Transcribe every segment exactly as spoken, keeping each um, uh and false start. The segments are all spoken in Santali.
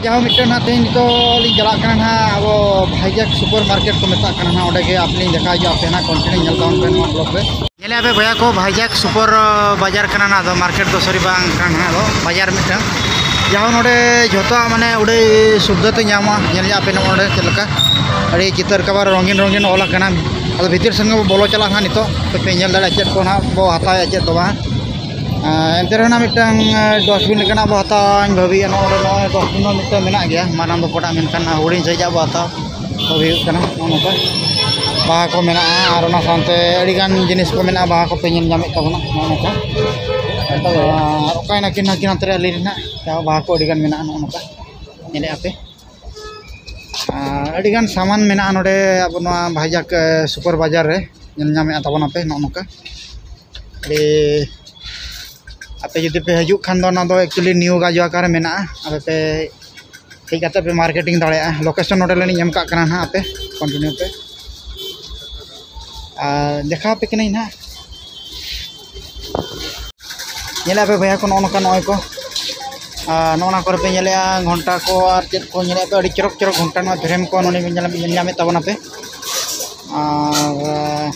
ᱡᱟᱦᱟᱸ ᱢᱤᱫᱴᱮᱱ ᱦᱟᱸᱜ ᱛᱮᱦᱮᱧ ᱱᱤᱛᱚᱜ ᱞᱤᱧ ᱪᱟᱞᱟᱜ ᱠᱟᱱᱟ ᱦᱟᱸᱜ ᱟᱵᱚ ᱵᱷᱟᱭᱡᱟᱠ ᱥᱩᱯᱟᱨ ᱢᱟᱨᱠᱮᱴ ᱠᱚ ᱢᱮᱛᱟᱜ ᱠᱟᱱᱟ ᱦᱟᱸᱜ, ᱚᱸᱰᱮ ᱜᱮ ᱟᱯᱮ ᱞᱤᱧ ᱫᱮᱠᱷᱟᱣ ᱦᱚᱪᱚ ᱟᱯᱮ ᱦᱟᱸᱜ, ᱠᱚᱱᱴᱤᱱᱤᱭᱩ ᱧᱮᱞ ᱛᱟᱵᱚᱱ ᱯᱮ ᱱᱚᱣᱟ ᱵᱞᱚᱜ ᱨᱮ᱾ ᱧᱮᱞᱮᱜᱼᱟ ᱯᱮ ᱵᱚᱭᱦᱟ ᱠᱚ, ᱵᱷᱟᱭᱡᱟᱠ ᱥᱩᱯᱟᱨ ᱵᱟᱡᱟᱨ ᱠᱟᱱᱟ ᱱᱟᱦᱟᱜ ᱫᱚ, ᱢᱟᱨᱠᱮᱴ ᱫᱚ ᱥᱚᱨᱤ ᱵᱟᱝ ᱠᱟᱱᱟ ᱱᱟᱦᱟᱜ ᱫᱚ, ᱵᱟᱡᱟᱨ ᱢᱤᱫᱴᱟᱝ᱾ ᱡᱟᱦᱟᱸ ᱱᱚᱰᱮ ᱡᱷᱚᱛᱚᱣᱟᱜ ᱢᱟᱱᱮ ᱟᱹᱰᱤ ᱥᱩᱵᱤᱫᱷᱟ ᱛᱮ ᱧᱟᱢᱚᱜᱼᱟ᱾ ᱧᱮᱞᱮᱜᱼᱟ ᱯᱮ ᱱᱚᱜᱼᱚ ᱱᱚᱰᱮ ᱪᱮᱫ ᱞᱮᱠᱟ ᱟᱹᱰᱤ ᱪᱤᱛᱟᱹᱨ ᱠᱟᱵᱟᱨ ᱨᱚᱝᱜᱤᱱ ᱨᱚᱝᱜᱤᱱ ᱚᱞ ᱟᱠᱟᱱᱟ᱾ ᱟᱫᱚ ᱵᱷᱤᱛᱤᱨ ᱥᱮᱱ ᱜᱮᱵᱚ ᱵᱚᱞᱚ ᱪᱟᱞᱟᱜᱼᱟ ᱱᱟᱦᱟᱜ ᱱᱤᱛᱚᱜ, ᱛᱚ ᱯᱮ ᱧᱮᱞ ᱫᱟᱲᱮᱭᱟᱜᱼᱟ ᱪᱮᱫ ᱠᱚ ᱱᱟᱦᱟᱜ ᱵᱚ ᱦᱟᱛᱟᱣᱟ ᱪᱮᱫ ᱫᱚ ᱵᱟᱝ᱾ ᱟᱨ ᱮᱱᱛᱮ ᱨᱮᱦᱚᱸ ᱱᱟᱦᱟᱜ ᱢᱤᱫᱴᱟᱝ ᱰᱟᱥᱴᱵᱤᱱ ᱞᱮᱠᱟᱱᱟᱜ ᱵᱚ ᱦᱟᱛᱟᱣᱟ, ᱤᱧ ᱵᱷᱟᱹᱵᱤᱭᱮᱫᱼᱟ ᱱᱚᱜᱼᱚ ᱱᱚᱰᱮ ᱱᱚᱜᱼᱚᱭ ᱰᱟᱥᱴᱵᱤᱱ ᱦᱚᱸ ᱢᱤᱫᱴᱟᱝ ᱢᱮᱱᱟᱜ ᱜᱮᱭᱟ, ᱢᱟᱨᱟᱝ ᱫᱚ ᱚᱠᱟᱴᱟᱜ ᱢᱮᱱᱠᱷᱟᱱ ᱦᱩᱰᱤᱧ ᱥᱟᱭᱤᱡᱟᱜ ᱵᱚ ᱦᱟᱛᱟᱣᱟ᱾ ᱦᱩᱭᱩᱜ ᱠᱟᱱᱟ ᱱᱚᱜᱼᱚ ᱱᱚᱝᱠᱟ ᱵᱟᱦᱟ ᱠᱚ ᱢᱮᱱᱟᱜᱼᱟ, ᱟᱨ ᱚᱱᱟ ᱥᱟᱶᱛᱮ ᱟᱹᱰᱤᱜᱟᱱ ᱡᱤᱱᱤᱥ ᱠᱚ ᱢᱮᱱᱟᱜᱼᱟ, ᱵᱟᱦᱟ ᱠᱚᱯᱮ ᱧᱮᱞ ᱧᱟᱢᱮᱫ ᱛᱟᱵᱚᱱᱟ ᱱᱚᱜᱼᱚ ᱱᱚᱝᱠᱟ᱾ ᱟᱨ ᱚᱠᱟᱭ ᱱᱟᱹᱠᱤᱱ, ᱱᱟᱹᱠᱤᱱ ᱦᱟᱱᱛᱮ ᱨᱮ ᱟᱹᱞᱤᱧ ᱨᱮᱱᱟᱜ ᱵᱟᱦᱟ ᱠᱚ ᱟᱹᱰᱤᱜᱟᱱ ᱢᱮᱱᱟᱜᱼᱟ ᱱᱚᱜᱼᱚ ᱱᱚᱝᱠᱟ, ᱧᱮᱞᱮᱫᱼᱟ ᱯᱮ᱾ ᱟᱨ ᱟᱹᱰᱤᱜᱟᱱ ᱥᱟᱢᱟᱱ ᱢᱮᱱᱟᱜᱼᱟ ᱱᱚᱰᱮ ᱟᱵᱚ ᱱᱚᱣᱟ ᱵᱷᱟᱭᱡᱟᱠ ᱥᱩᱯᱟᱨ ᱵᱟᱡᱟᱨ ᱨᱮ ᱧᱮᱞ ᱧᱟᱢᱮᱫᱼᱟ ᱛᱟᱵᱚᱱᱟᱯᱮ ᱱᱚᱜᱼᱚ ᱱᱚᱝᱠᱟ᱾ ᱟᱹᱰᱤ ᱟᱯᱮ ᱡᱩᱫᱤ ᱯᱮ ᱦᱤᱡᱩᱜ ᱠᱷᱟᱱ ᱫᱚ, ᱚᱱᱟ ᱫᱚ ᱮᱠᱪᱩᱭᱮᱞᱤ ᱱᱤᱭᱩ ᱜᱟᱡᱚᱣᱟᱠᱟ ᱨᱮ ᱢᱮᱱᱟᱜᱼᱟ᱾ ᱟᱯᱮ ᱯᱮ ᱦᱮᱡ ᱠᱟᱛᱮ ᱯᱮ ᱢᱟᱨᱠᱮᱴᱤᱝ ᱫᱟᱲᱮᱭᱟᱜᱼᱟ᱾ ᱞᱳᱠᱮᱥᱚᱱ ᱱᱚᱰᱮ ᱞᱤᱧ ᱮᱢ ᱠᱟᱜ ᱠᱟᱱᱟ ᱱᱟᱦᱟᱜ, ᱟᱯᱮ ᱠᱚᱱᱴᱤᱱᱤᱭᱩ ᱯᱮ᱾ ᱟᱨ ᱫᱮᱠᱷᱟᱣ ᱟᱯᱮ ᱠᱟᱹᱱᱟᱹᱧ ᱱᱟᱦᱟᱜ᱾ ᱧᱮᱞᱮᱫᱼᱟ ᱯᱮ ᱵᱚᱭᱦᱟ ᱠᱚ, ᱱᱚᱜᱼᱚ ᱱᱚᱝᱠᱟ ᱱᱚᱜᱼᱚᱭ ᱠᱚ, ᱟᱨ ᱱᱚᱜᱼᱚ ᱱᱚᱣᱟ ᱠᱚᱨᱮ ᱯᱮ ᱧᱮᱞᱮᱫᱼᱟ ᱜᱷᱚᱱᱴᱟ ᱠᱚ, ᱟᱨ ᱪᱮᱫ ᱠᱚ ᱧᱮᱞᱮᱫᱼᱟ ᱯᱮ, ᱟᱹᱰᱤ ᱪᱚᱨᱚᱠ ᱪᱚᱨᱚᱠ ᱜᱷᱚᱱᱴᱟ ᱱᱚᱣᱟ ᱯᱷᱨᱮᱢ ᱠᱚ ᱱᱚᱰᱮ ᱵᱮᱱ ᱧᱮᱞ, ᱧᱮᱞ ᱧᱟᱢᱮᱫ ᱛᱟᱵᱚᱱᱟᱯᱮ᱾ ᱟᱨ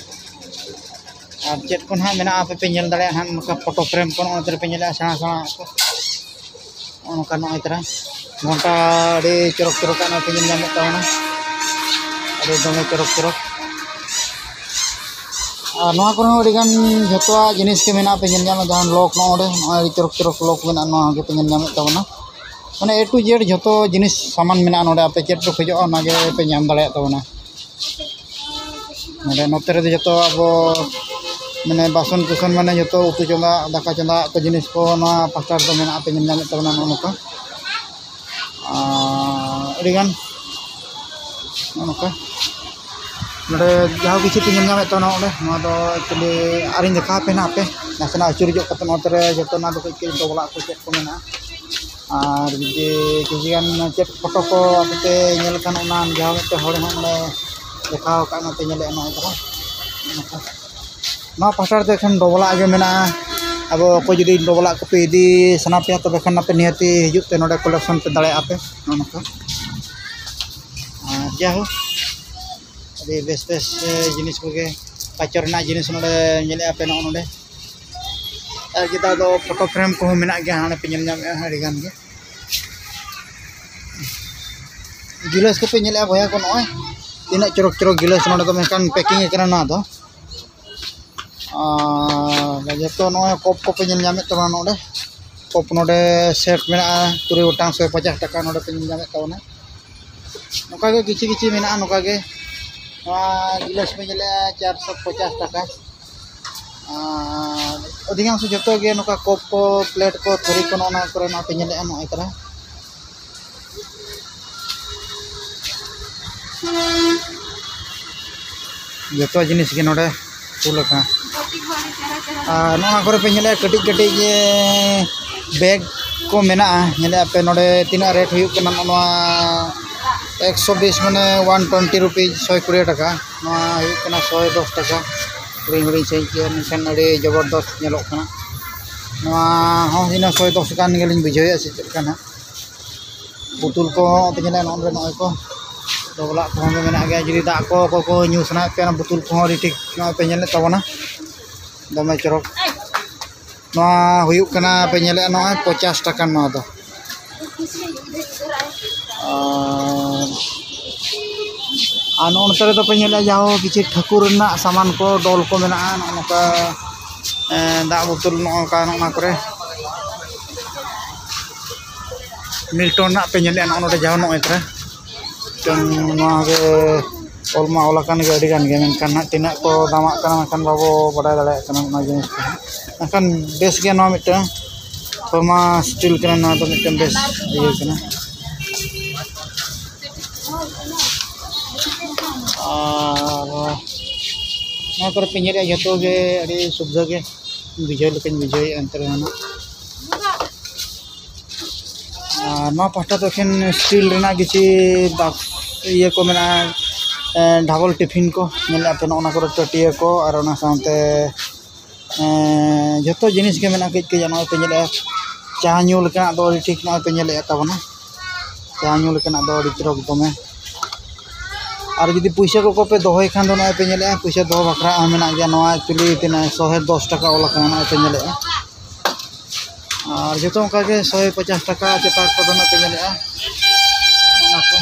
ᱟᱨ ᱪᱮᱫ ᱠᱚ ᱱᱟᱦᱟᱜ ᱢᱮᱱᱟᱜᱼᱟ, ᱟᱯᱮ ᱯᱮ ᱧᱮᱞ ᱫᱟᱲᱮᱭᱟᱜᱼᱟ ᱱᱟᱦᱟᱜ, ᱱᱚᱝᱠᱟ ᱯᱷᱳᱴᱳ ᱯᱷᱨᱮᱢ ᱠᱚ ᱱᱚᱜᱼᱚ ᱱᱚᱛᱮ ᱨᱮᱯᱮ ᱧᱮᱞᱮᱜᱼᱟ, ᱥᱮᱬᱟ ᱥᱮᱬᱟ ᱠᱚ᱾ ᱱᱚᱜᱼᱚ ᱱᱚᱝᱠᱟ ᱱᱚᱜᱼᱚᱭ ᱛᱟᱨᱟ ᱜᱷᱚᱱᱴᱟ ᱟᱹᱰᱤ ᱪᱚᱨᱚᱠ ᱪᱚᱨᱚᱠᱟᱜ ᱱᱚᱜᱼᱚᱭ ᱯᱮ ᱧᱮᱞ ᱧᱟᱢᱮᱫ ᱛᱟᱵᱚᱱᱟ, ᱟᱹᱰᱤ ᱫᱚᱢᱮ ᱪᱚᱨᱚᱠ ᱪᱚᱨᱚᱠ᱾ ᱟᱨ ᱱᱚᱣᱟ ᱠᱚᱨᱮ ᱦᱚᱸ ᱟᱹᱰᱤᱜᱟᱱ ᱡᱷᱚᱛᱚᱣᱟᱜ ᱡᱤᱱᱤᱥ ᱜᱮ ᱢᱮᱱᱟᱜᱼᱟ, ᱯᱮ ᱧᱮᱞ ᱧᱟᱢᱟ᱾ ᱡᱟᱦᱟᱸ ᱞᱚᱠ ᱱᱚᱜᱼᱚ ᱱᱚᱰᱮ ᱱᱚᱜᱼᱚᱭ ᱟᱹᱰᱤ ᱪᱚᱨᱚᱠ ᱪᱚᱨᱚᱠ ᱞᱚᱠ ᱢᱮᱱᱟᱜᱼᱟ, ᱱᱚᱣᱟ ᱜᱮᱯᱮ ᱧᱮᱞ ᱧᱟᱢᱮᱫ ᱛᱟᱵᱚᱱᱟ᱾ ᱢᱟᱱᱮ A to Z ᱡᱷᱚᱛᱚ ᱡᱤᱱᱤᱥ ᱥᱟᱢᱟᱱ ᱢᱮᱱᱟᱜᱼᱟ ᱱᱚᱰᱮ, ᱟᱯᱮ ᱪᱮᱫ ᱯᱮ ᱠᱷᱚᱡᱚᱜᱼᱟ ᱚᱱᱟᱜᱮ ᱯᱮ ᱧᱟᱢ ᱫᱟᱲᱮᱭᱟᱜ ᱛᱟᱵᱚᱱᱟ᱾ ᱱᱚᱰᱮ ᱱᱚᱛᱮ ᱨᱮᱫᱚ ᱡᱚᱛᱚ ᱟᱵᱚ ᱢᱟᱱᱮ ᱵᱟᱥᱚᱱ ᱠᱩᱥᱚᱱ ᱢᱟᱱᱮ ᱡᱚᱛᱚ ᱩᱛᱩ ᱪᱚᱸᱫᱟ, ᱫᱟᱠᱟ ᱪᱚᱸᱫᱟ ᱠᱚ ᱡᱤᱱᱤᱥ ᱠᱚ ᱱᱚᱣᱟ ᱯᱟᱥᱴᱟ ᱨᱮᱫᱚ ᱢᱮᱱᱟᱜᱼᱟ, ᱯᱮ ᱧᱮᱞ ᱧᱟᱢᱮᱫ ᱛᱟᱵᱚᱱᱟ ᱱᱚᱜᱼᱚ ᱱᱚᱝᱠᱟ᱾ ᱟᱨ ᱟᱹᱰᱤᱜᱟᱱ ᱱᱚᱜᱼᱚ ᱱᱚᱝᱠᱟ ᱱᱚᱰᱮ ᱡᱟᱦᱟᱸ ᱠᱤᱪᱷᱩ ᱯᱮ ᱧᱮᱞ ᱧᱟᱢᱮᱫ ᱛᱟᱵᱚᱱᱟ ᱚᱸᱰᱮ, ᱱᱚᱣᱟ ᱫᱚ ᱮᱠᱪᱩᱭᱮᱞᱤ ᱟᱨᱤᱧ ᱫᱮᱠᱷᱟᱣ ᱟᱯᱮ ᱱᱟᱜ ᱟᱯᱮ ᱱᱟᱥᱮᱱᱟᱜ ᱟᱹᱪᱩᱨ ᱧᱚᱜ ᱠᱟᱛᱮ ᱱᱚᱛᱮ ᱨᱮ ᱡᱚᱛᱚ ᱱᱚᱣᱟ ᱫᱚ ᱠᱟᱹᱡ ᱠᱟᱹᱡ ᱰᱚᱵᱚᱞᱟᱜ ᱠᱚ ᱪᱮᱫ ᱠᱚ ᱢᱮᱱᱟᱜᱼᱟ᱾ ᱟᱨ ᱡᱩᱫᱤ ᱠᱤᱪᱷᱩ ᱜᱟᱱ ᱪᱮᱫ ᱯᱷᱳᱴᱳ ᱠᱚ ᱟᱯᱮ ᱯᱮ ᱧᱮᱞ ᱠᱷᱟᱱ, ᱚᱱᱟ ᱡᱟᱦᱟᱸ ᱢᱤᱫᱴᱮᱱ ᱦᱚᱲ ᱦᱚᱸ ᱚᱸᱰᱮ ᱫᱮᱠᱷᱟᱣ ᱟᱠᱟᱫ ᱱᱚᱛᱮ ᱧᱮᱞᱮᱫ ᱱᱚᱜᱼᱚᱭ ᱛᱟᱵᱚᱱ ᱱᱚᱣᱟ ᱯᱟᱥᱴᱟ ᱨᱮᱫᱚ ᱮᱠᱷᱮᱱ ᱰᱚᱵᱚᱞᱟᱜ ᱜᱮ ᱢᱮᱱᱟᱜᱼᱟ᱾ ᱟᱵᱚ ᱠᱚ ᱡᱩᱫᱤ ᱰᱚᱵᱚᱞᱟᱜ ᱠᱚᱯᱮ ᱤᱫᱤ ᱥᱟᱱᱟ ᱯᱮᱭᱟ, ᱛᱚᱵᱮ ᱠᱷᱟᱱ ᱟᱯᱮ ᱱᱤᱦᱟᱹᱛᱤ ᱦᱤᱡᱩᱜ ᱯᱮ, ᱱᱚᱰᱮ ᱠᱚᱞᱮᱠᱥᱚᱱ ᱯᱮ ᱫᱟᱲᱮᱭᱟᱜᱼᱟ ᱯᱮ᱾ ᱱᱚᱜᱼᱚ ᱱᱚᱝᱠᱟ᱾ ᱟᱨ ᱡᱟᱭᱦᱳᱠ, ᱟᱹᱰᱤ ᱵᱮᱥ ᱵᱮᱥ, ᱮ, ᱡᱤᱱᱤᱥ ᱠᱚᱜᱮ, ᱠᱟᱪᱚ ᱨᱮᱱᱟᱜ ᱡᱤᱱᱤᱥ ᱱᱚᱰᱮ ᱧᱮᱞᱮᱫᱼᱟ ᱯᱮ, ᱱᱚᱜᱼᱚ ᱱᱚᱰᱮ᱾ ᱟᱨ ᱡᱮᱴᱟ ᱫᱚ ᱯᱷᱳᱴᱳ ᱯᱷᱨᱮᱢ ᱠᱚᱦᱚᱸ ᱢᱮᱱᱟᱜ ᱜᱮᱭᱟ, ᱦᱟᱸᱰᱮ ᱯᱮ ᱧᱮᱞ ᱧᱟᱢᱮᱫᱼᱟ ᱟᱹᱰᱤ ᱜᱟᱱ ᱜᱮ᱾ ᱜᱤᱞᱟᱹᱥ ᱠᱚᱯᱮ ᱧᱮᱞᱮᱫᱼᱟ ᱵᱚᱭᱦᱟ ᱠᱚ, ᱱᱚᱜᱼᱚᱭ ᱛᱤᱱᱟᱹᱜ ᱪᱚᱨᱚᱠ ᱪᱚᱨᱚᱠ ᱜᱤᱞᱟᱹᱥ ᱱᱚᱰᱮ ᱫᱚ, ᱢᱮᱱᱠᱷᱟᱱ ᱯᱮᱠᱤᱝ ᱟᱠᱟᱱᱟ ᱱᱚᱣᱟ ᱫᱚ᱾ ᱟᱨ ᱡᱚᱛᱚ ᱱᱚᱜᱼᱚᱭ ᱠᱚᱯ ᱠᱚᱯᱮ ᱧᱮᱞ ᱧᱟᱢᱮᱫ ᱛᱟᱵᱚᱱᱟ ᱱᱚᱰᱮ᱾ ᱠᱚᱯ ᱱᱚᱰᱮ ᱥᱮᱴ ᱢᱮᱱᱟᱜᱼᱟ, ᱛᱩᱨᱩᱭ ᱜᱚᱴᱟᱝ ᱥᱚᱭ ᱯᱚᱪᱟᱥ ᱴᱟᱠᱟ ᱱᱚᱰᱮ ᱯᱮ ᱧᱮᱞ ᱧᱟᱢᱮᱫ ᱛᱟᱵᱚᱱᱟ᱾ ᱱᱚᱝᱠᱟ ᱜᱮ ᱠᱤᱪᱷᱩ ᱠᱤᱪᱷᱩ ᱢᱮᱱᱟᱜᱼᱟ, ᱱᱚᱝᱠᱟ ᱜᱮ᱾ ᱱᱚᱣᱟ ᱜᱤᱞᱟᱹᱥ ᱯᱮ ᱧᱮᱞᱮᱫᱼᱟ, ᱪᱟᱨᱥᱚ ᱯᱚᱪᱟᱥ ᱴᱟᱠᱟ᱾ ᱟᱨ ᱚᱫᱷᱤᱠᱟᱝᱥᱚ ᱡᱚᱛᱚ ᱜᱮ ᱱᱚᱝᱠᱟ ᱠᱚᱯ ᱠᱚ, ᱯᱞᱮᱴ ᱠᱚ, ᱛᱷᱟᱹᱨᱤ ᱠᱚ, ᱱᱚᱜᱼᱚ ᱱᱚᱣᱟ ᱠᱚᱨᱮᱱᱟᱜ ᱯᱮ ᱧᱮᱞᱮᱫᱼᱟ, ᱱᱚᱜᱼᱚᱭ ᱛᱟᱨᱟ᱾ ᱡᱚᱛᱚ ᱡᱤᱱᱤᱥ ᱜᱮ ᱱᱚᱰᱮ ᱠᱩᱞ ᱟᱠᱟᱱᱟ᱾ ᱟᱨ ᱱᱚᱣᱟ ᱠᱚᱨᱮ ᱯᱮ ᱧᱮᱞᱮᱫᱼᱟ ᱠᱟᱹᱴᱤᱡ ᱠᱟᱹᱴᱤᱡ ᱜᱮ ᱵᱮᱜᱽ ᱠᱚ ᱢᱮᱱᱟᱜᱼᱟ᱾ ᱧᱮᱞᱮᱫᱼᱟ ᱯᱮ ᱱᱚᱰᱮ ᱛᱤᱱᱟᱹᱜ ᱨᱮᱴ ᱦᱩᱭᱩᱜ ᱠᱟᱱᱟ, ᱱᱚᱜᱼᱚ ᱱᱚᱣᱟ ᱮᱠᱥᱚ ᱵᱤᱥ, ᱢᱟᱱᱮ ᱚᱣᱟᱱ ᱴᱩᱭᱮᱱᱴᱤ ᱨᱩᱯᱤᱡᱽ, ᱥᱚᱭ ᱠᱩᱲᱤ ᱴᱟᱠᱟ᱾ ᱱᱚᱣᱟ ᱦᱩᱭᱩᱜ ᱠᱟᱱᱟ ᱥᱚᱭ ᱫᱚᱥ ᱴᱟᱠᱟ᱾ ᱦᱩᱰᱤᱧ ᱦᱩᱰᱤᱧ ᱥᱟᱺᱦᱤᱡ ᱜᱮᱭᱟ, ᱢᱮᱱᱠᱷᱟᱱ ᱟᱹᱰᱤ ᱡᱚᱵᱚᱨᱫᱚᱥ ᱧᱮᱞᱚᱜ ᱠᱟᱱᱟ᱾ ᱱᱚᱣᱟ ᱦᱚᱸ ᱦᱩᱭᱱᱟ ᱥᱚᱭ ᱫᱚᱥ ᱜᱟᱱ ᱜᱮᱞᱤᱧ ᱵᱩᱡᱷᱟᱹᱣᱮᱫᱼᱟ, ᱥᱮ ᱪᱮᱫ ᱞᱮᱠᱟ ᱱᱟᱦᱟᱜ᱾ ᱵᱳᱛᱚᱞ ᱠᱚ ᱯᱮ ᱧᱮᱞᱮᱫᱼᱟ, ᱱᱚᱜᱼᱚᱭ ᱱᱚᱜᱼᱚᱭ ᱠᱚ ᱰᱚᱵᱚᱞᱟᱜ ᱠᱚᱦᱚᱸ ᱜᱮ ᱢᱮᱱᱟᱜ ᱜᱮᱭᱟ᱾ ᱡᱩᱫᱤ ᱫᱟᱜ ᱠᱚ ᱚᱠᱚᱭ ᱠᱚ ᱧᱩ ᱥᱟᱱᱟᱭᱮᱫ ᱯᱮᱭᱟ, ᱚᱱᱟ ᱵᱳᱛᱚᱞ ᱠᱚᱦᱚᱸ ᱟᱹᱰᱤ ᱴᱷᱤᱠ ᱱᱚᱜᱼᱚᱭ ᱯᱮ ᱧᱮᱞᱮᱫ ᱛᱟᱵᱚᱱᱟ, ᱫᱚᱢᱮ ᱪᱚᱨᱚᱠ᱾ ᱱᱚᱣᱟ ᱦᱩᱭᱩᱜ ᱠᱟᱱᱟ, ᱯᱮ ᱧᱮᱞᱮᱫᱼᱟ, ᱱᱚᱜᱼᱚᱭ ᱯᱚᱪᱟᱥ ᱴᱟᱠᱟ ᱱᱚᱣᱟ ᱫᱚ᱾ ᱟᱨ, ᱟᱨ ᱱᱚᱜᱼᱚ ᱱᱚᱛᱮ ᱨᱮᱫᱚ ᱯᱮ ᱧᱮᱞᱮᱫᱼᱟ, ᱡᱟᱦᱳ ᱠᱤᱪᱷᱩ ᱴᱷᱟᱹᱠᱩᱨ ᱨᱮᱱᱟᱜ ᱥᱟᱢᱟᱱ ᱠᱚ, ᱰᱚᱞ ᱠᱚ ᱢᱮᱱᱟᱜᱼᱟ, ᱱᱚᱜᱼᱚ ᱱᱚᱝᱠᱟ, ᱮᱸ, ᱫᱟᱜ ᱵᱳᱛᱚᱞ, ᱱᱚᱜᱼᱚ ᱱᱚᱝᱠᱟ, ᱱᱚᱜᱼᱚ ᱱᱚᱣᱟ ᱠᱚᱨᱮ᱾ ᱢᱤᱞᱴᱚᱱ ᱨᱮᱱᱟᱜ ᱯᱮ ᱧᱮᱞᱮᱫᱼᱟ, ᱱᱚᱜᱼᱚ ᱱᱚᱰᱮ ᱡᱟᱦᱟᱸ ᱱᱚᱜᱼᱚᱭ ᱛᱚᱨᱟ᱾ ᱢᱤᱫᱴᱟᱝ ᱱᱚᱣᱟ ᱜᱮ ᱚᱞ ᱢᱟ ᱚᱞ ᱟᱠᱟᱱ ᱜᱮ ᱟᱹᱰᱤ ᱜᱟᱱ ᱜᱮ, ᱢᱮᱱᱠᱷᱟᱱ ᱦᱟᱸᱜ ᱛᱤᱱᱟᱹᱜ ᱠᱚ ᱫᱟᱢᱟᱜ ᱠᱟᱱᱟ, ᱢᱮᱱᱠᱷᱟᱱ ᱵᱟᱵᱚ ᱵᱟᱰᱟᱭ ᱫᱟᱲᱮᱭᱟᱜ ᱠᱟᱱᱟ ᱚᱱᱟ ᱡᱤᱱᱤᱥ ᱠᱚ ᱦᱟᱸᱜ᱾ ᱢᱮᱱᱠᱷᱟᱱ ᱵᱮᱥ ᱜᱮ ᱱᱚᱣᱟ ᱢᱤᱫᱴᱟᱝ ᱯᱷᱟᱨᱢᱟ ᱥᱴᱤᱞ ᱠᱟᱱᱟ, ᱱᱚᱣᱟ ᱫᱚ ᱢᱤᱫᱴᱟᱝ ᱵᱮᱥ ᱤᱭᱟᱹ ᱠᱟᱱᱟ᱾ ᱟᱨ ᱱᱚᱣᱟ ᱠᱚᱨᱮ ᱯᱮ ᱧᱮᱞᱮᱫᱼᱟ, ᱡᱚᱛᱚ ᱜᱮ ᱟᱹᱰᱤ ᱥᱩᱵᱤᱫᱷᱟ ᱜᱮ ᱵᱩᱡᱷᱟᱹᱣ ᱞᱮᱠᱟᱧ ᱵᱩᱡᱷᱟᱹᱣᱮᱫᱼᱟ, ᱮᱱᱛᱮ ᱨᱮᱦᱚᱸ ᱱᱟᱜ᱾ ᱟᱨ ᱱᱚᱣᱟ ᱯᱟᱦᱴᱟ ᱫᱚ ᱮᱠᱷᱮᱱ ᱥᱴᱤᱞ ᱨᱮᱱᱟᱜ ᱠᱤᱪᱷᱩ ᱵᱟᱠᱥ, ᱤᱭᱟᱹ ᱠᱚ ᱢᱮᱱᱟᱜᱼᱟ, ᱮ, ᱰᱷᱟᱵᱚᱞ ᱴᱤᱯᱷᱤᱱ ᱠᱚ ᱧᱮᱞᱮᱫᱼᱟ ᱯᱮ, ᱱᱚᱜᱼᱚ ᱱᱚᱣᱟ ᱠᱚᱨᱮ ᱴᱟᱹᱴᱭᱟᱹ ᱠᱚ, ᱟᱨ ᱚᱱᱟ ᱥᱟᱶᱛᱮ ᱡᱚᱛᱚ ᱡᱤᱱᱤᱥ ᱜᱮ ᱢᱮᱱᱟᱜᱼᱟ ᱠᱟᱹᱡ ᱠᱟᱹᱡ᱾ ᱱᱚᱜᱼᱚᱭ ᱯᱮ ᱧᱮᱞᱮᱫᱼᱟ, ᱪᱟ ᱧᱩ ᱞᱮᱠᱟᱱᱟᱜ ᱫᱚ ᱟᱹᱰᱤ ᱴᱷᱤᱠ᱾ ᱱᱚᱜᱼᱚᱭ ᱯᱮ ᱧᱮᱞᱮᱫᱼᱟ ᱛᱟᱵᱚᱱᱟ, ᱪᱟ ᱧᱩ ᱞᱮᱠᱟᱱᱟᱜ ᱫᱚ ᱟᱹᱰᱤ ᱪᱚᱨᱚᱠ ᱫᱚᱢᱮ᱾ ᱟᱨ ᱡᱩᱫᱤ ᱯᱩᱭᱥᱟᱹ ᱠᱚᱠᱚ ᱯᱮ ᱫᱚᱦᱚᱭ ᱠᱷᱟᱱ ᱫᱚ, ᱱᱚᱜᱼᱚᱭ ᱯᱮ ᱧᱮᱞᱮᱫᱼᱟ, ᱯᱩᱭᱥᱟᱹ ᱫᱚᱦᱚ ᱵᱟᱠᱷᱨᱟ ᱦᱚᱸ ᱢᱮᱱᱟᱜ ᱜᱮᱭᱟ᱾ ᱱᱚᱣᱟ actually ᱛᱤᱱᱟᱹᱜ, ᱥᱚ ᱫᱚᱥ ᱴᱟᱠᱟ ᱚᱞ ᱟᱠᱟᱱᱟ, ᱱᱚᱜᱼᱚᱭ ᱯᱮ ᱧᱮᱞᱮᱫᱼᱟ᱾ ᱟᱨ ᱡᱚᱛᱚ ᱚᱱᱠᱟ ᱜᱮ ᱥᱚᱭ ᱯᱚᱪᱟᱥ ᱴᱟᱠᱟ ᱪᱮᱛᱟᱱ ᱠᱚᱫᱚ ᱱᱟᱜ ᱯᱮ ᱧᱮᱞᱮᱫᱼᱟ, ᱚᱱᱟ ᱠᱚ᱾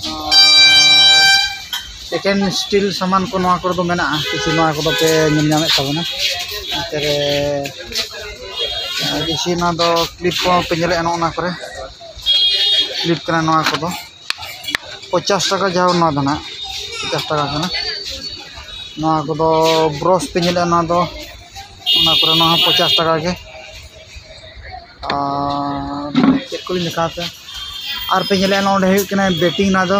ᱟᱨ ᱮᱠᱮᱱ ᱥᱴᱤᱞ ᱥᱟᱢᱟᱱ ᱠᱚ ᱱᱚᱣᱟ ᱠᱚᱨᱮ ᱫᱚ ᱢᱮᱱᱟᱜᱼᱟ, ᱠᱤᱪᱷᱩ ᱱᱚᱣᱟ ᱠᱚᱫᱚ ᱯᱮ ᱧᱮᱞ ᱧᱟᱢᱮᱫ ᱛᱟᱵᱚᱱᱟ᱾ ᱚᱱᱛᱮ ᱨᱮ ᱵᱮᱥᱤ ᱱᱚᱣᱟ ᱫᱚ ᱠᱞᱤᱯ ᱠᱚᱦᱚᱸ ᱯᱮ ᱧᱮᱞᱮᱫᱼᱟ, ᱱᱚᱜᱼᱚ ᱱᱚᱣᱟ ᱠᱚᱨᱮ ᱠᱞᱤᱯ ᱠᱟᱱᱟ ᱱᱚᱣᱟ ᱠᱚᱫᱚ᱾ ᱯᱚᱪᱟᱥ ᱴᱟᱠᱟ ᱡᱟᱦᱟᱸ, ᱱᱚᱣᱟ ᱫᱚ ᱱᱟᱦᱟᱜ ᱯᱚᱪᱟᱥ ᱴᱟᱠᱟ ᱠᱟᱱᱟ᱾ ᱱᱚᱣᱟ ᱠᱚᱫᱚ ᱵᱨᱚᱥ ᱯᱮ ᱧᱮᱞᱮᱫᱼᱟ, ᱱᱚᱣᱟ ᱫᱚ, ᱚᱱᱟ ᱠᱚᱨᱮ ᱱᱚᱣᱟ ᱦᱚᱸ ᱯᱚᱪᱟᱥ ᱴᱟᱠᱟ ᱜᱮ᱾ ᱟᱨ ᱪᱮᱫ ᱠᱚᱞᱤᱧ ᱫᱮᱠᱷᱟᱣ ᱯᱮᱭᱟ, ᱟᱨ ᱯᱮ ᱧᱮᱞᱮᱫᱼᱟ, ᱱᱚᱰᱮ ᱦᱩᱭᱩᱜ ᱠᱟᱱᱟ ᱵᱮᱴᱤᱝ, ᱱᱚᱣᱟ ᱫᱚ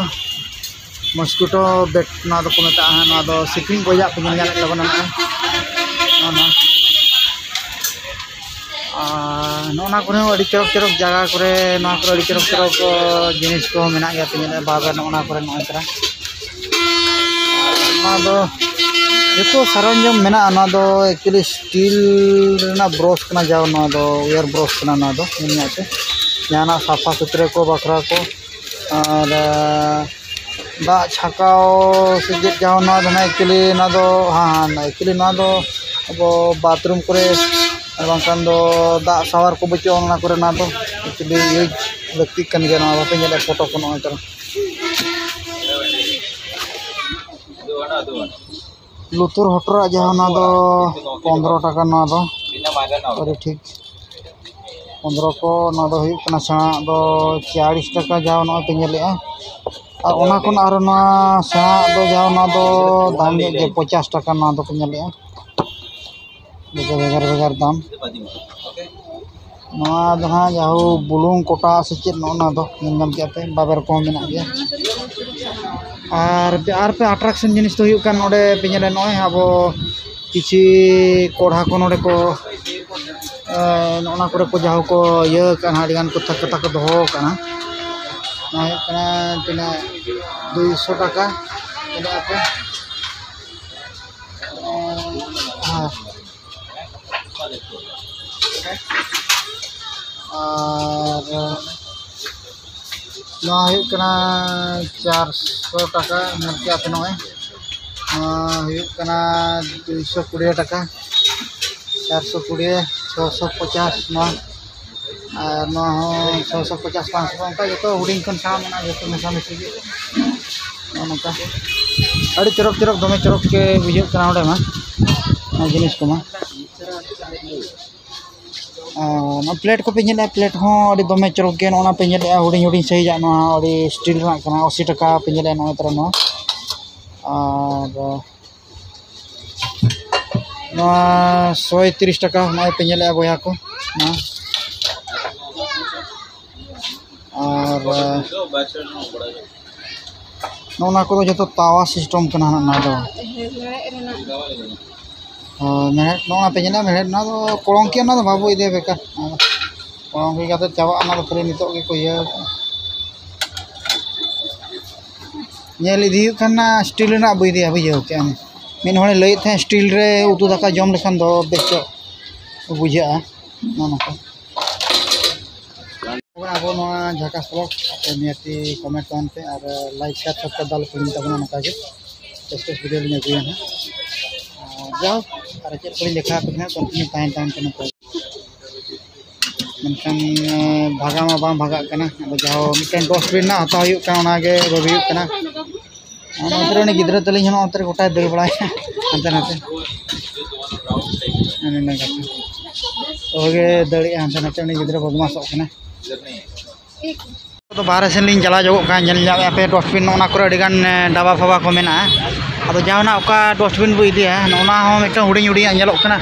ᱢᱚᱥᱠᱤᱴᱳ ᱵᱮᱴ ᱱᱚᱣᱟ ᱫᱚᱠᱚ ᱢᱮᱛᱟᱜᱼᱟ ᱦᱟᱸᱜ᱾ ᱱᱚᱣᱟ ᱫᱚ ᱥᱤᱠᱲᱤᱡ ᱜᱚᱡᱟᱜ ᱯᱮ ᱧᱮᱞ ᱧᱟᱢᱮᱫ ᱛᱟᱵᱚᱱᱟ ᱱᱚᱜᱼᱚᱭ᱾ ᱱᱚᱜᱼᱚ ᱱᱚᱣᱟ᱾ ᱟᱨ ᱱᱚᱜᱼᱚ ᱱᱚᱣᱟ ᱠᱚᱨᱮ ᱦᱚᱸ ᱟᱹᱰᱤ ᱪᱚᱨᱚᱠ ᱪᱚᱨᱚᱠ ᱡᱟᱭᱜᱟ ᱠᱚᱨᱮ, ᱱᱚᱣᱟ ᱠᱚᱨᱮ ᱟᱹᱰᱤ ᱪᱚᱨᱚᱠ ᱪᱚᱨᱚᱠ, ᱚ, ᱡᱤᱱᱤᱥ ᱠᱚ ᱢᱮᱱᱟᱜ ᱜᱮᱭᱟ᱾ ᱯᱮ ᱧᱮᱞᱮᱫᱼᱟ ᱵᱟᱵᱮᱨ, ᱱᱚᱜᱼᱚ ᱱᱚᱣᱟ ᱠᱚᱨᱮ ᱱᱚᱜᱼᱚᱭ ᱛᱚᱨᱟ᱾ ᱱᱚᱣᱟ ᱫᱚ ᱡᱚᱛᱚ ᱥᱚᱨᱚᱧᱡᱟᱢ ᱢᱮᱱᱟᱜᱼᱟ᱾ ᱱᱚᱣᱟ ᱫᱚ actually ᱥᱴᱤᱞ ᱨᱮᱱᱟᱜ ᱵᱨᱚᱥ ᱠᱟᱱᱟ, ᱡᱟᱦᱟᱸ ᱱᱚᱣᱟ ᱫᱚ ᱣᱮᱭᱟᱨ ᱵᱨᱚᱥ ᱠᱟᱱᱟ᱾ ᱱᱚᱣᱟ ᱫᱚ ᱧᱮᱞ ᱧᱟᱢ ᱯᱮ, ᱡᱟᱦᱟᱱᱟᱜ ᱥᱟᱯᱷᱟ ᱥᱩᱛᱨᱟᱹ ᱠᱚ ᱵᱟᱠᱷᱨᱟ ᱠᱚ, ᱟᱨ, ᱟᱨ ᱫᱟᱜ ᱪᱷᱟᱠᱟᱣ ᱥᱮ ᱪᱮᱫ ᱡᱟᱦᱟᱸ ᱱᱚᱣᱟ ᱫᱚ ᱱᱟᱜ actually ᱱᱚᱣᱟ ᱫᱚ, ᱦᱮᱸ, ᱦᱮᱸ, actually ᱱᱚᱣᱟ ᱫᱚ ᱟᱵᱚ ᱵᱟᱛᱷᱨᱩᱢ ᱠᱚᱨᱮ ᱟᱨ ᱵᱟᱝᱠᱷᱟᱱ ᱫᱚ ᱫᱟᱜ ᱥᱟᱣᱟᱨ ᱠᱚ ᱵᱟᱹᱪᱩᱜᱼᱟ, ᱚᱱᱟ ᱠᱚᱨᱮ ᱱᱚᱣᱟ ᱫᱚ actually ᱤᱭᱩᱡᱽ ᱞᱟᱹᱠᱛᱤᱜ ᱠᱟᱱ ᱜᱮᱭᱟ᱾ ᱱᱚᱣᱟ ᱵᱟᱯᱮ ᱧᱮᱞᱮᱫ ᱯᱷᱳᱴᱳ ᱠᱚ ᱱᱚᱜᱼᱚᱭ ᱛᱚᱨᱟ᱾ ᱞᱩᱛᱩᱨ ᱦᱚᱴᱚᱨᱟᱜ ᱡᱟᱦᱟᱸ ᱱᱚᱣᱟ ᱫᱚ ᱯᱚᱱᱫᱽᱨᱚ ᱴᱟᱠᱟ, ᱱᱚᱣᱟ ᱫᱚ ᱟᱹᱰᱤ ᱴᱷᱤᱠ ᱯᱚᱱᱫᱽᱨᱚ ᱠᱚ᱾ ᱱᱚᱣᱟ ᱫᱚ ᱦᱩᱭᱩᱜ ᱠᱟᱱᱟ ᱥᱮᱬᱟᱜ ᱫᱚ ᱪᱟᱞᱤᱥ ᱴᱟᱠᱟ, ᱡᱟᱦᱟᱸ ᱱᱚᱜᱼᱚᱭ ᱯᱮ ᱧᱮᱞᱮᱫᱼᱟ᱾ ᱟᱨ ᱚᱱᱟ ᱠᱷᱚᱱ ᱟᱨᱚ ᱱᱚᱣᱟ ᱥᱮᱬᱟᱜ ᱫᱚ ᱡᱟᱦᱟᱸ ᱱᱚᱣᱟ ᱫᱚ ᱫᱟᱢ ᱧᱚᱜ ᱜᱮ, ᱯᱚᱪᱟᱥ ᱴᱟᱠᱟ ᱱᱚᱣᱟ ᱫᱚᱯᱮ ᱧᱮᱞᱮᱫᱼᱟ, ᱡᱚᱛᱚ ᱵᱷᱮᱜᱟᱨ ᱵᱷᱮᱜᱟᱨ ᱫᱟᱢ᱾ ᱱᱚᱣᱟ ᱫᱚ ᱦᱟᱸᱜ ᱡᱟᱦᱳ ᱵᱩᱞᱩᱝ ᱠᱚᱴᱟ ᱥᱮ ᱪᱮᱫ, ᱱᱚᱜᱼᱚ ᱱᱚᱣᱟ ᱫᱚ ᱧᱮᱞ ᱧᱟᱢ ᱠᱮᱫᱟ ᱯᱮ, ᱵᱟᱵᱮᱨ ᱠᱚᱦᱚᱸ ᱢᱮᱱᱟᱜ ᱜᱮᱭᱟ᱾ ᱟᱨ ᱟᱨ ᱯᱮ attraction ᱡᱤᱱᱤᱥ ᱫᱚ ᱦᱩᱭᱩᱜ ᱠᱟᱱ, ᱱᱚᱰᱮ ᱯᱮ ᱧᱮᱞᱟ ᱱᱚᱜᱼᱚᱭ ᱟᱵᱚ ᱠᱤᱪᱷᱤ ᱠᱚᱲᱦᱟ ᱠᱚ ᱱᱚᱰᱮ ᱠᱚ, ᱮ, ᱱᱚᱜᱼᱚ ᱱᱚᱣᱟ ᱠᱚᱨᱮ ᱠᱚ ᱡᱟᱦᱳ ᱠᱚ ᱤᱭᱟᱹ ᱟᱠᱟᱫᱼᱟ, ᱟᱹᱰᱤ ᱜᱟᱱ ᱠᱚ ᱛᱷᱟᱠᱟ ᱛᱷᱟᱠᱟ ᱫᱚᱦᱚ ᱟᱠᱟᱫᱼᱟ᱾ ᱱᱚᱣᱟ ᱦᱩᱭᱩᱜ ᱠᱟᱱᱟ ᱛᱤᱱᱟᱹᱜ, ᱫᱩᱭᱥᱚ ᱴᱟᱠᱟ᱾ ᱧᱮᱞᱮᱫᱼᱟ ᱯᱮ, ᱮ, ᱟᱨ ᱱᱚᱣᱟ ᱦᱩᱭᱩᱜ ᱠᱟᱱᱟ ᱪᱟᱨᱥᱚ ᱴᱟᱠᱟ, ᱧᱮᱞ ᱠᱮᱜᱼᱟ ᱯᱮ ᱱᱚᱜᱼᱚᱭ᱾ ᱱᱚᱣᱟ ᱦᱩᱭᱩᱜ ᱠᱟᱱᱟ ᱫᱩᱭᱥᱚ ᱠᱩᱲᱤ ᱴᱟᱠᱟ, ᱪᱟᱨᱥᱚ ᱠᱩᱲᱤ, ᱪᱷᱚᱥᱚ ᱯᱚᱪᱟᱥ ᱱᱚᱣᱟ, ᱟᱨ ᱱᱚᱣᱟ ᱦᱚᱸ ᱪᱷᱚᱥᱚ ᱯᱚᱪᱟᱥ, ᱯᱟᱸᱪᱥᱚ, ᱚᱱᱠᱟ ᱡᱚᱛᱚ ᱦᱩᱰᱤᱧ ᱠᱷᱚᱱ ᱥᱮᱬᱟ ᱢᱮᱱᱟᱜᱼᱟ, ᱡᱚᱛᱚ ᱢᱮᱥᱟᱢᱤᱥᱤ ᱜᱮ᱾ ᱱᱚᱜᱼᱚ ᱱᱚᱝᱠᱟ ᱟᱹᱰᱤ ᱪᱚᱨᱚᱠ ᱪᱚᱨᱚᱠ, ᱫᱚᱢᱮ ᱪᱚᱨᱚᱠ ᱜᱮ ᱵᱩᱡᱷᱟᱹᱜ ᱠᱟᱱᱟ ᱚᱸᱰᱮ ᱢᱟ, ᱱᱚᱣᱟ ᱡᱤᱱᱤᱥ ᱠᱚᱢᱟ᱾ ᱟᱨ ᱱᱚᱣᱟ ᱯᱞᱮᱴ ᱠᱚᱯᱮ ᱧᱮᱞᱮᱫᱼᱟ, ᱯᱞᱮᱴ ᱦᱚᱸ ᱟᱹᱰᱤ ᱫᱚᱢᱮ ᱪᱚᱨᱚᱠ ᱜᱮ᱾ ᱱᱚᱜᱼᱚ ᱱᱟ ᱯᱮ ᱧᱮᱞᱮᱫᱼᱟ, ᱦᱩᱰᱤᱧ ᱦᱩᱰᱤᱧ ᱥᱟᱭᱤᱡᱟᱜ, ᱱᱚᱣᱟ ᱟᱹᱰᱤ ᱥᱴᱤᱞ ᱨᱮᱱᱟᱜ ᱠᱟᱱᱟ, ᱟᱥᱤ ᱴᱟᱠᱟ ᱯᱮ ᱧᱮᱞᱮᱫᱼᱟ ᱱᱚᱜᱼᱚᱭ ᱛᱟᱨᱟ ᱱᱚᱣᱟ᱾ ᱟᱨ ᱱᱚᱣᱟ ᱥᱚᱭ ᱛᱤᱨᱤᱥ ᱴᱟᱠᱟ, ᱱᱚᱜᱼᱚᱭ ᱯᱮ ᱧᱮᱞᱮᱫᱼᱟ ᱵᱚᱭᱦᱟ ᱠᱚ, ᱱᱚᱣᱟ᱾ ᱟᱨ ᱱᱚᱜᱼᱚ ᱱᱟ ᱠᱚᱫᱚ ᱡᱚᱛᱚ ᱛᱟᱣᱟ ᱥᱤᱥᱴᱮᱢ ᱠᱟᱱᱟ ᱦᱟᱸᱜ ᱱᱚᱣᱟ ᱫᱚ᱾ ᱦᱮᱸ, ᱢᱮᱲᱦᱮᱫ ᱨᱮᱱᱟᱜ᱾ ᱦᱳᱭ, ᱢᱮᱲᱦᱮᱫ, ᱱᱚᱜᱼᱚ ᱱᱟ ᱯᱮ ᱧᱮᱞᱟ, ᱢᱮᱲᱦᱮᱫ, ᱚᱱᱟ ᱫᱚ ᱠᱚᱞᱚᱝᱠᱤ, ᱚᱱᱟ ᱫᱚ ᱵᱟᱵᱚ ᱤᱫᱤᱭᱟ ᱵᱮᱠᱟᱨ᱾ ᱚᱱᱟ ᱫᱚ ᱠᱚᱞᱚᱝᱠᱤ ᱠᱟᱛᱮ ᱪᱟᱵᱟᱜᱼᱟ, ᱚᱱᱟ ᱫᱚ ᱠᱷᱟᱹᱞᱤ ᱱᱤᱛᱚᱜ ᱜᱮᱠᱚ ᱤᱭᱟᱹ ᱠᱟᱜᱼᱟ᱾ ᱧᱮᱞ ᱤᱫᱤ ᱦᱩᱭᱩᱜ ᱠᱷᱟᱱ ᱱᱟ ᱥᱴᱤᱞ ᱨᱮᱱᱟᱜ ᱵᱚ ᱤᱫᱤᱭᱟ, ᱵᱩᱡᱷᱟᱹᱣ ᱠᱮᱜᱼᱟᱢ᱾ ᱢᱤᱫ ᱦᱚᱲᱮ ᱞᱟᱹᱭᱮᱫ ᱛᱟᱦᱮᱸᱫ ᱥᱴᱤᱞ ᱨᱮ ᱩᱛᱩ ᱫᱟᱠᱟ ᱡᱚᱢ ᱞᱮᱠᱷᱟᱱ ᱫᱚ ᱵᱮᱥ ᱧᱚᱜ ᱵᱩᱡᱷᱟᱹᱜᱼᱟ, ᱱᱚᱜᱼᱚ ᱱᱚᱝᱠᱟ᱾ ᱟᱵᱚ ᱱᱚᱣᱟ ᱡᱷᱟᱠᱟᱥ vlog ᱟᱯᱮ ᱱᱤᱦᱟᱹᱛᱤ comment ᱛᱟᱵᱚᱱ ᱯᱮ ᱟᱨ like, share, subscribe ᱫᱚ ᱟᱞᱚ ᱯᱮ ᱦᱤᱲᱤᱧ ᱛᱟᱵᱚᱱᱟ᱾ ᱱᱚᱝᱠᱟ ᱜᱮ ᱵᱮᱥ ᱵᱮᱥ video ᱞᱤᱧ ᱟᱹᱜᱩᱭᱟ ᱱᱟᱦᱟᱜ᱾ ᱟᱨ ᱡᱟᱭᱦᱳᱠ, ᱟᱨ ᱪᱮᱫ ᱠᱚᱞᱤᱧ ᱫᱮᱠᱷᱟᱣ ᱟᱯᱮ ᱠᱟᱱᱟ, continue ᱛᱟᱦᱮᱱ ᱛᱟᱵᱚᱱ ᱯᱮ ᱱᱚᱝᱠᱟ ᱜᱮ᱾ ᱢᱮᱱᱠᱷᱟᱱ, ᱮᱸ, ᱵᱷᱟᱜᱟᱣ ᱢᱟ ᱵᱟᱝ ᱵᱷᱟᱜᱟᱜ ᱠᱟᱱᱟ᱾ ᱟᱫᱚ ᱡᱟᱦᱳ ᱢᱤᱫᱴᱮᱱ dustbin ᱨᱮᱱᱟᱜ ᱦᱟᱛᱟᱣ ᱦᱩᱭᱩᱜ ᱠᱟᱱᱟ, ᱚᱱᱟᱜᱮ ᱵᱷᱟᱹᱵᱤ ᱦᱩᱭᱩᱜ ᱠᱟᱱᱟ᱾ ᱟᱨ ᱱᱚᱛᱮ ᱨᱮ ᱩᱱᱤ ᱜᱤᱫᱽᱨᱟᱹ ᱛᱟᱹᱞᱤᱧ ᱦᱚᱸ ᱱᱚᱛᱮ ᱨᱮ ᱜᱚᱴᱟᱭ ᱫᱟᱹᱲ ᱵᱟᱲᱟᱭᱟ ᱦᱟᱱᱛᱮ ᱱᱟᱛᱮ᱾ ᱚᱱᱮ ᱚᱱᱟ ᱠᱟᱛᱷᱟ᱾ ᱚᱦᱚᱜᱮ ᱫᱟᱹᱲᱮᱜᱼᱟ ᱦᱟᱱᱛᱮ ᱱᱟᱛᱮ, ᱩᱱᱤ ᱜᱤᱫᱽᱨᱟᱹ ᱵᱚᱫᱢᱟᱥᱚᱜ ᱠᱟᱱᱟ᱾ ᱟᱫᱚ ᱵᱟᱦᱨᱮ ᱥᱮᱱ ᱞᱤᱧ ᱪᱟᱞᱟᱣ ᱧᱚᱜᱚᱜ ᱠᱟᱱᱟ, ᱧᱮᱞ ᱧᱟᱢᱮᱫᱼᱟ ᱯᱮ dustbin, ᱱᱚᱜᱼᱚ ᱱᱟ ᱠᱚᱨᱮ ᱟᱹᱰᱤᱜᱟᱱ, ᱮ, ᱰᱟᱵᱟ ᱯᱷᱟᱵᱟ ᱠᱚ ᱢᱮᱱᱟᱜᱼᱟ᱾ ᱟᱫᱚ ᱡᱟᱦᱟᱱᱟᱜ ᱚᱠᱟ dustbin ᱵᱚ ᱤᱫᱤᱭᱟ, ᱱᱚᱜᱼᱚ ᱱᱟ ᱦᱚᱸ ᱢᱤᱫᱴᱟᱝ ᱦᱩᱰᱤᱧ ᱦᱩᱰᱤᱧᱟᱜ ᱧᱮᱞᱚᱜ ᱠᱟᱱᱟ,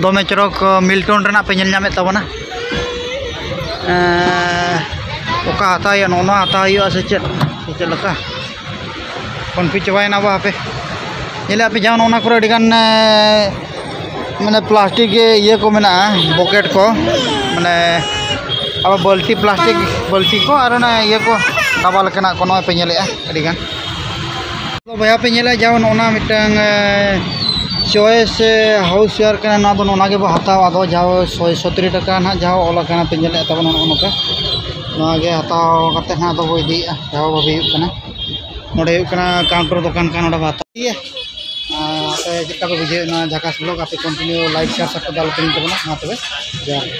ᱫᱚᱢᱮ ᱪᱚᱨᱚᱠ, ᱢᱤᱞᱴᱚᱱ ᱨᱮᱱᱟᱜ ᱯᱮ ᱧᱮᱞ ᱧᱟᱢᱮᱫ ᱛᱟᱵᱚᱱᱟ᱾ ᱮ, ᱚᱠᱟ ᱦᱟᱛᱟᱣ ᱦᱩᱭᱩᱜᱼᱟ, ᱱᱚᱜᱼᱚ ᱱᱚᱣᱟ ᱦᱟᱛᱟᱣ ᱦᱩᱭᱩᱜᱼᱟ ᱥᱮ ᱪᱮᱫ, ᱥᱮ ᱪᱮᱫ ᱞᱮᱠᱟ? confuse ᱪᱟᱵᱟᱭᱮᱱᱟ ᱵᱚ ᱦᱟᱯᱮ᱾ ᱧᱮᱞᱮᱫᱼᱟ ᱯᱮ ᱡᱟᱦᱟᱸ ᱱᱚᱜᱼᱚ ᱱᱟ ᱠᱚᱨᱮ ᱟᱹᱰᱤᱜᱟᱱ, ᱮ, ᱢᱟᱱᱮ plastic ᱜᱮ ᱤᱭᱟᱹ ᱠᱚ ᱢᱮᱱᱟᱜᱼᱟ, bucket ᱠᱚ, ᱢᱟᱱᱮ ᱟᱵᱚ ᱵᱟᱹᱞᱛᱤ, plastic ᱵᱟᱹᱞᱛᱤ ᱠᱚ ᱟᱨ ᱚᱱᱟ ᱤᱭᱟᱹ ᱠᱚ, ᱰᱟᱵᱟ ᱞᱮᱠᱟᱱᱟᱜ ᱠᱚ ᱱᱚᱜᱼᱚᱭ ᱯᱮ ᱧᱮᱞᱮᱫᱼᱟ ᱟᱹᱰᱤᱜᱟᱱ᱾ ᱟᱫᱚ ᱵᱚᱭᱦᱟ ᱯᱮ ᱧᱮᱞᱟ, ᱡᱟᱦᱟᱸ ᱱᱚᱜᱼᱚ ᱱᱟ ᱢᱤᱫᱴᱟᱝ, ᱮ, ᱪᱚᱭᱮᱥ ᱦᱟᱣᱩᱥ ᱣᱮᱭᱟᱨ ᱠᱟᱱᱟ, ᱱᱚᱣᱟ ᱫᱚ ᱱᱚᱜᱼᱚ ᱱᱟ ᱜᱮᱵᱚ ᱦᱟᱛᱟᱣᱟ᱾ ᱟᱫᱚ ᱡᱟᱦᱟᱸ ᱥᱚᱭ ᱥᱚᱛᱨᱤ ᱴᱟᱠᱟ ᱱᱟᱦᱟᱜ ᱡᱟᱦᱟᱸ ᱚᱞ ᱟᱠᱟᱱᱟ ᱯᱮ ᱧᱮᱞᱮᱫ ᱛᱟᱵᱚᱱᱟ ᱱᱚᱜᱼᱚ ᱱᱚᱝᱠᱟ, ᱱᱚᱣᱟ ᱜᱮ ᱦᱟᱛᱟᱣ ᱠᱟᱛᱮ ᱱᱟᱦᱟᱜ ᱟᱫᱚ ᱵᱚ ᱤᱫᱤᱭᱮᱫᱼᱟ, ᱡᱟᱦᱟᱸ ᱵᱷᱟᱵᱮ ᱦᱩᱭᱩᱜ ᱠᱟᱱᱟ᱾ ᱱᱚᱰᱮ ᱦᱩᱭᱩᱜ ᱠᱟᱱᱟ ᱠᱟᱣᱩᱱᱴᱟᱨ ᱫᱚᱠᱟᱱ ᱠᱟᱱᱟ, ᱱᱚᱰᱮ ᱵᱚ ᱦᱟᱛᱟᱣᱟ᱾ ᱤᱭᱟᱹ, ᱟᱨ ᱟᱯᱮ ᱪᱮᱫ ᱞᱮᱠᱟ ᱯᱮ ᱵᱩᱡᱷᱟᱹᱣᱮᱫ ᱱᱚᱣᱟ ᱡᱷᱟᱠᱟᱥ ᱵᱞᱚᱜ? ᱟᱯᱮ ᱠᱚᱱᱴᱤᱱᱤᱭᱩ ᱞᱟᱭᱤᱠ, ᱥᱮᱭᱟᱨ, ᱥᱟᱵᱥᱠᱨᱟᱭᱤᱵ ᱟᱞᱚ ᱯᱮ ᱦᱤᱲᱤᱧ ᱛᱟᱵᱚᱱᱟ᱾ ᱢᱟ ᱛᱚᱵᱮ ᱡᱚᱦᱟᱨ ᱜᱮ᱾